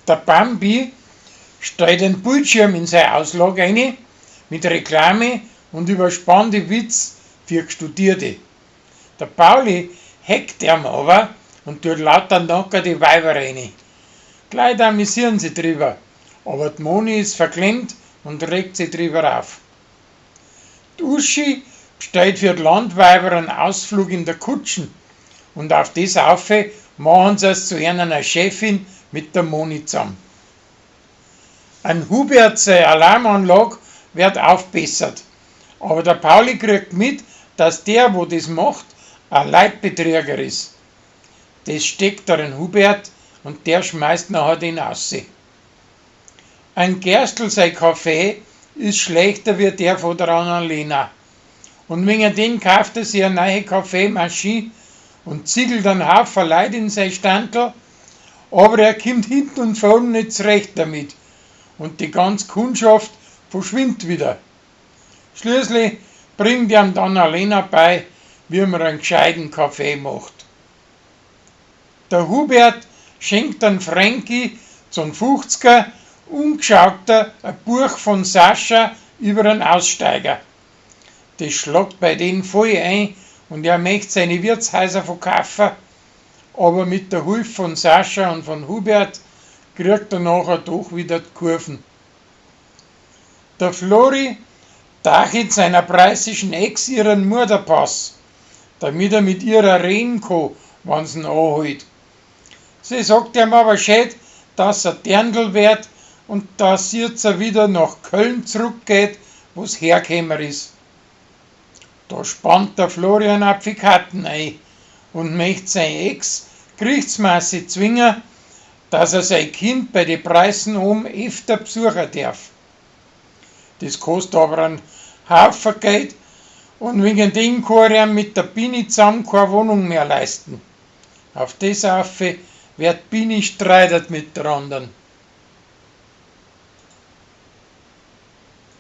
Der Bambi stellt einen Bildschirm in seine Auslage rein mit Reklame und überspannte Witz für Studierte. Der Pauli hackt ihm aber und tut lauter nackerte Weiber rein. Gleich amüsieren sie drüber, aber die Moni ist verklemmt und regt sich drüber auf. Die Uschi bestellt für die Landweiber einen Ausflug in der Kutschen und auf das aufe machen sie es zu einer Chefin mit der Moni zusammen. Ein Hubert seine Alarmanlage wird aufbessert, aber der Pauli kriegt mit, dass der, wo das macht, ein Leitbetrüger ist. Das steckt da den Hubert und der schmeißt nachher den ausse. Ein Gerstl sein Kaffee ist schlechter wie der von der Annalena. Und wegen dem kauft er sich eine neue Kaffeemaschine und ziegelt einen Haufen Leute in sein Standl, aber er kommt hinten und vorne nicht zurecht damit. Und die ganze Kundschaft verschwindet wieder. Schließlich bringt ihm dann Annalena bei, wie man einen gescheiten Kaffee macht. Der Hubert schenkt dann Frankie zum 50er ungeschaukter ein Buch von Sascha über einen Aussteiger. Das schlagt bei denen voll ein und er möchte seine Wirtshäuser verkaufen, aber mit der Hilfe von Sascha und von Hubert kriegt er nachher doch wieder die Kurven. Der Flori dachit seiner preußischen Ex ihren Mörderpass, damit er mit ihrer reden kann, wenn's ihn anholt. Sie sagt ihm aber schön, dass er Dirndl wird und dass sie jetzt wieder nach Köln zurückgeht, wo's hergekommen ist. Da spannt der Florian Apfikaten ein und möchte sein Ex gerichtsmäßig zwingen, dass er sein Kind bei den Preisen um öfter besuchen darf. Das kostet aber einen Haufen Geld und wegen dem kann er mit der Bini zusammen keine Wohnung mehr leisten. Auf das auf wird Bini streitet mit der anderen.